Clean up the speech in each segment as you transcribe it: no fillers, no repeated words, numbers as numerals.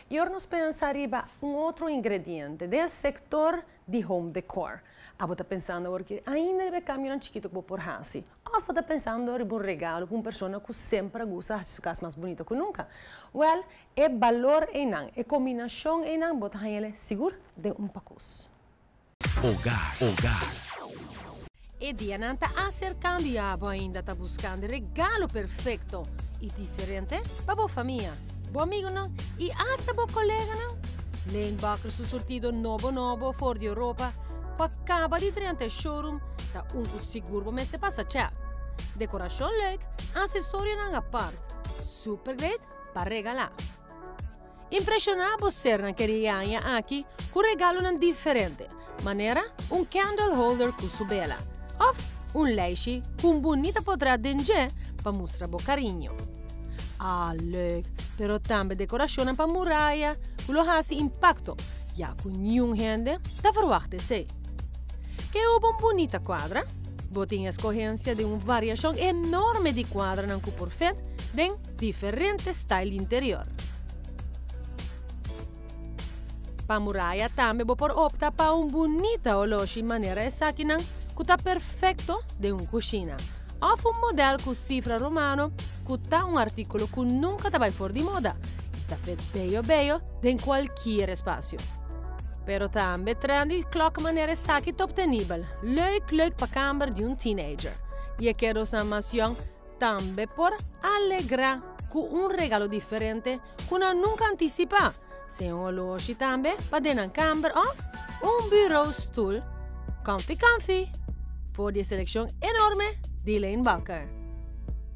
Y ora nos pensa riba un otro ingrediente den sector di home decor. Abo ta pensando awor cu ainda riba e cambionan chikito cu bo por haci. Of bo ta pensando riba un regalo pa un persona cu semper a gusta haci su cas mas bunito cu nunca. Wel, e balor eynan, e combinacion eynan bo ta haña'le sigur den un pacus. Hogar, hogar. E dianan ta acercando y abo ainda ta buscando e regalo perfecto y diferente pa bo famia, bo amigonan y hasta bo coleganan. Leen Bakker su surtido nobo nobo for di Europa cu a caba di drenta e showroom ta un cu sigur bo mester pasa check. Decoracion leuk, accesorionan apart, super great pa regala. Impresioná bo sernan keri aña aki ku regalonan diferente, manera un candle holder ku su bela òf un lijshi ku un bunita potret den dje pa mustra bo kariño. Ah, leuk! Pero tambe dekorashonnan pa muraya ku lo hasi impakto, ya ku niun hende ta verwagt esei. Ke oba un bunita kuadra? Bo tin eskohensia den un variashon enorme di kuadranan ku por fit den Diferente style di interior. Pa muraya tambe bo por opta pa un bunita oloshi manera esakinan ku ta perfekto den un kushina òf un modèl ku sifra romano ku ta un artíkulo ku nunka ta bai for di moda i ta fit beyo beyo den kualkier espasio. Pero tambe trendy klòk manera esaki ta optenibel, leuk leuk pa kamber di un teenager. I e kerosnan mas yòn Tambe por alegrá ku un regalo diferente ku nan nunka antisipá, sea un oloshi tambe pa den nan kamber òf un bureau stul comfy comfy for di e selekshon enorme di Leen Bakker.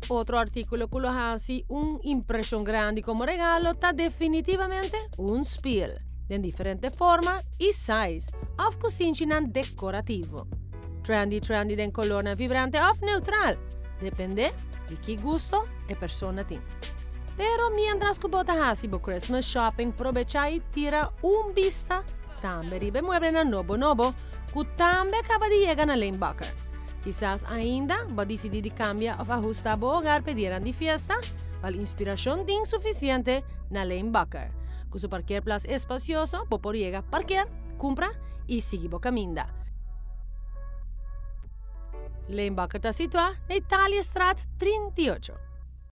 Otro artíkulo ku lo hasi un impreshon grandi komo regalo ta definitivamente un spiel den diferente forma i size òf kusinchinan dekorativo. Trendy trendy den colornan vibrante of neutral, depende di ki gusto e persona tin. Pero mientras cu bo ta haci bo Christmas shopping probecha y tira un bista tambe riba e mueblenan nobo nobo cu tambe a caba di yega na Leen Bakker. Kisas ainda bo a dicidi di cambia of ahusta bo hogar p'e dianan di fiesta, bal inspiracion tin suficiente na Leen Bakker. Cu su parkeerplaats espacioso bo por yega parkeer, cumpra y sigui bo caminda. Leen Bakker ta situá na Italiëstraat 38.